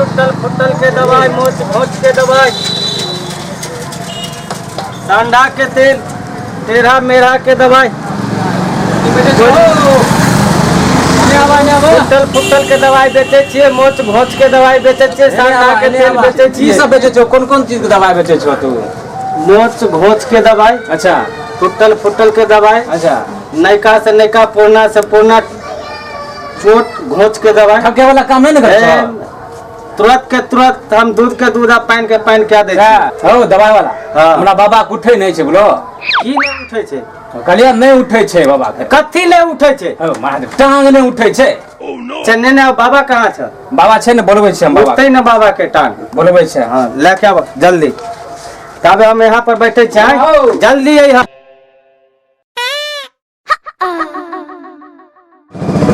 टूटल फूटल के दवाई, मोच घोच के दवाई, सांडा के तेल, टेढ़ा मेढ़ा के दवाई, टूटल फूटल के दवाई बेचै छियै, मोच घोच के दवाई बेचै छियै, सांडा के तेल बेचै की छियै। सब बेचै छौ? कोन कोन चीज के दवाई बेचै छौ तू? मोच घोच के दवाई। अच्छा। टूटल फूटल के दवाई। अच्छा। नयका से नयका, पुरना से पुरना चोट घोच के दवाई। ठके वाला काम नहीं ने करै छौ? तुरंत के तुरंत हम दूध के दूध आ पानि के पानि कए दै छियै। हौ दवाई वाला। हाँ। हमरा बाबा के उठै नहि छै बोलो। की नहि उठै छै? कहलियै नहि उठै छै बाबा के। कथी नहि उठै छै? हौ महादेव, टांग नहि उठै छै। चन्ने ने बाबा कहाँ छै? बाबा छै ने, बोलबै छै हम बाबा। उठतै ने बाबा के टांग। बोलबै छै। हाँ, लए के आबऽ जल्दी, ताबे हम यहाँ पर बैठे छियै, जल्दी अइहा।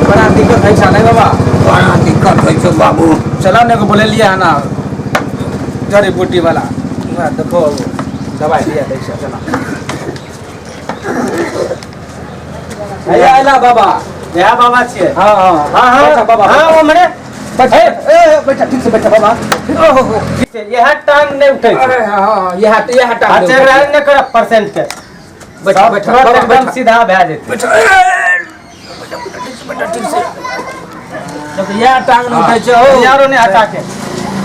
बड़ा दिक्कत होइ छै नहि बाबा? बड़ा दिक्कत होइ छै बाबू। चलो ने, एगो बोलेलियै हन जड़ी बूटी वाला, हमरा देखो दवाई दिया दै छै। चलो, हैया अयला बाबा। इएह बाबा छियै? हाँ हाँ। हाँ हाँ। बैठा बाबा। हाँ, ओमरे। बैठा, ए बैठा, ठीक से बैठा बाबा। ओहो हो। इएह टांग नहि उठै छै। अरे हाँ हाँ, इएह इएह टांग। अच्छा, एकरा नहि करब परसेंट के। बैठा सब बैठा तुरंत बाबा, एकदम बैठा। सीधा भए जेतै। बैठा, बैठा, ठीक से। देखो, इएह टांग नहि उठै छै हो। यारो नहि हटा के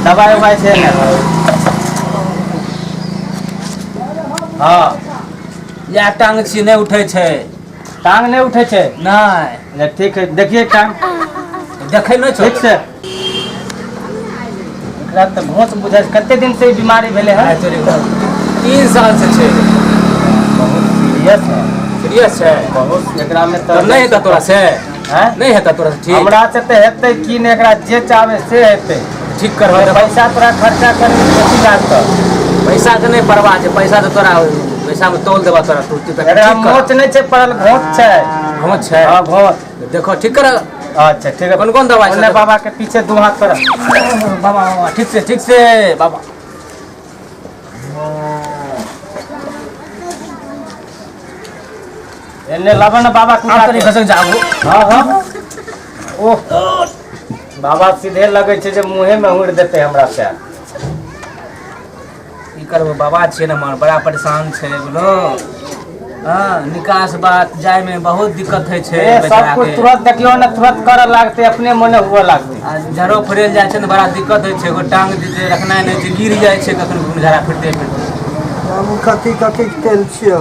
दवाई उवाई छै ने? हाँ। इएह टांग छी, नहि उठै छै। टांग नहि उठै छै? नहि। नहि, ठीक है, देखिए टांग। देखै नहि छौ? ठीक से एकरा तऽ घोंच बुझाइ छै। कते दिन से ई बीमारी भेलै हन? 3 साल से छै। बहुत सीरियस है। सीरियस छै। बहुत एकरा में तब नहि हेतै तोरा से? हैं? नहि हेतै तोरा से ठीक? हमरा से तऽ हेतै की नहि, एकरा जे चाहबै से हेतै। ठीक करबै तऽ पैसा तोरा खर्चा करबै बेसी लागतौ। पैसा के नहि परवाह छै, पैसा तऽ तोरा पैसा में तौल देबा तोरा, तू ठीक एकरा कर। मोच नहि छै पड़ल, घोंच छै। घोंच छै। हाँ, घोंच। देखो, ठीक कर। अच्छा, ठीक है। कोन कोन दवाई छै? ओने बाबा के पीछे दू हाथ कर। बाबा, बाबा, ठीक से, ठीक से बाबा। एने लाबा ना बाबा के। आब तनी खसक जाबू। हाँ हाँ, ओह बाबा, सीधे लगै छै जे मुँहे में हुड़ देतै हमरा से। की करबो बाबा, छियै ने हमर, बड़ा परेशान छै बोलो। हाँ, निकास बात जाय में बहुत दिक्कत होइ छै। ए, सब बेचारा कुछ के। तुरंत देखियो ने, तुरंत करऽ लागतै, अपने मने हुअ लागतै। आ झड़ो फिरल जाइ छै ने, बड़ा दिक्कत होइ छै। एगो टांग जे छै रखनाइ नहि छै, गिर जाइ छै कखन कखन झड़ा फिरते फिरते। बाबू, कथी कथी के तेल छियौ?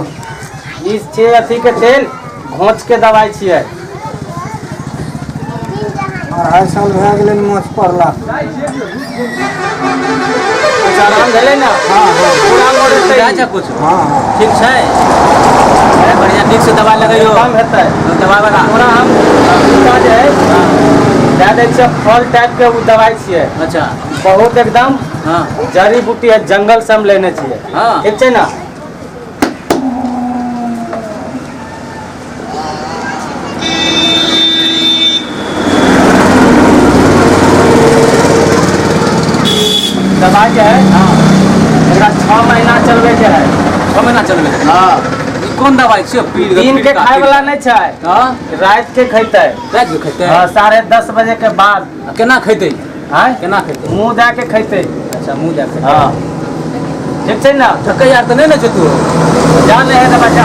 ई छियै अथी के तेल, घोंच के दवाई छियै। 2.5 साल भए गेलै ने माछ पड़ला। अच्छा, आराम भेलै ने? हाँ हाँ। पूरा मोड़ेतै। जाइ छै कुछ? हाँ हाँ। ठीक छै, अरे बढ़िआँ, ठीक से दवाइ लगैयौ। कम हेतै। दवाइ वाला। तोरा हम दूटा जे है दए दै छियै, फल टाइप के ओ दवाई छियै। अच्छा। बहुत एकदम जड़ी बूटी है, जंगल से हम लेने छियै। हाँ। ठीक छै ने? दवाई जे है, एकरा 6 महीना चलबै के है। 6 महीना चलबै? हाँ। ई कोन दवाई छियै? दिन के खाय वाला नहीं छै। हाँ। रात के खैतै। राति के खैतै? हाँ, 10:30 बजे के बाद। आ केना खैतै? आँय? केना खैतै? मुँह दए के खैतै। अच्छा, मुँह दए के। हाँ, ठीक छै ने? थकै यार तऽ नहि ने छै तू? जा, नहि है दवाई, जा।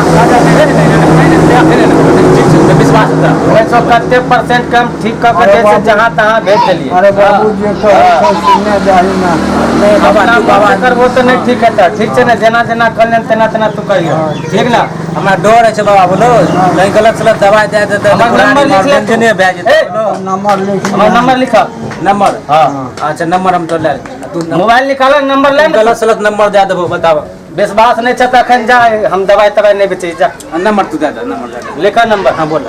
ठीक छै, विश्वास हेतै। ओहि सौ कते परसेंट कम ठीक कऽ के अरे जे छै बाबू। जहाँ तहाँ भेज देलियै। अरे बाबू, जे कहै छौ सुनने जाही ना। नहि बाबा, अपना तू बाबा मन से करबो तऽ नहि ठीक हेतै, ठीक छै ने? जेना जेना कहलियनि तेना तेना तू करियौ, ठीक ने? हमरा डर होइ छै बाबा, बोलो कहीं गलत सलत दवाइ दए देतै। हमर नंबर लिख ले तू। टेंशने भए जेतै। ए, बोलो। नंबर लिख। हमर नंबर लिख। नंबर? हाँ। अच्छा, नंबर हम तो ले आ तू नंबर- मोबाइल निकाल, नंबर ले ने। गलत सलत नंबर दए देबो, बताब। विश्वास नहि छै तऽ एखन जा, हम दवाई तवाई नहि बेचै, जा। नंबर तू दए दे, नंबर दए दे। लिख नंबर। हाँ, बोल।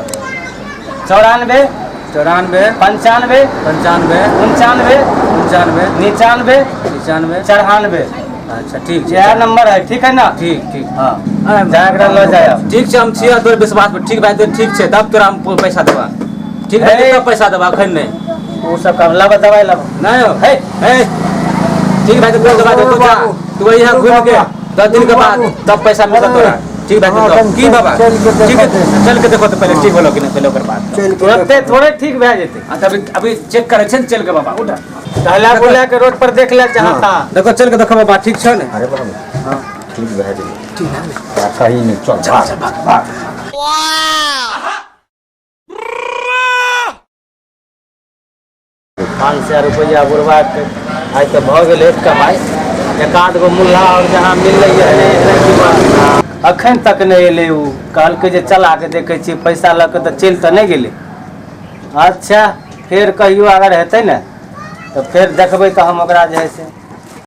94 94 95 95 89 89 99 95 94। अच्छा, ठीक छै। इएह नंबर है, ठीक है ना? ठीक ठीक। हाँ, जा, एकरा लऽ जाय आब। ठीक छै, हम छियै तोरे विश्वास पर। ठीक भए जेतै, ठीक छै, तब तोरा हम पैसा देबा। ठीक भए जेतै तब पैसा देबा, एखन नहि। ओ सब काम लाबऽ, दवाई लाबऽ। नहि हो। हे। हे, ठीक भए जेतै, दवा दे, तू जा, तू यहाँ घूम के 10 दिन के बाद तब पैसा मिलत तोरा। ठीक भए जेतै तब। की बाबा? चलि के ठीक है। देखो। चल के देखो तो पहले ठीक होलो कि नहीं, पहले ओकर बाद। चलि के तुरंते थोड़े ठीक भए जेतै। आ तभी अभी चेक करै छै ने, चल के बाबा उठ। टहला बुला के रोड पर देख ले जहाँ तहाँ। देखो चल के देखो बाबा ठीक छौ ने। अरे बाबू ठीक भए गेलै, ठीक भए कहीं नहि, चल भाग भाग। 500 रुपैआ बुढ़वा के आइ तऽ भऽ गेलै कमाइ। एक आध गो मुल्ला आओर जहाँ मिललै अखन तक नहि एलै। ओ कहलकै जे चल आके देखै छियै, पैसा लऽ कऽ तऽ चलि तऽ नहि गेलै। अच्छा फेर कहियो अगर हेतै ने तऽ फेर देखबै तऽ हम ओकरा जे है से।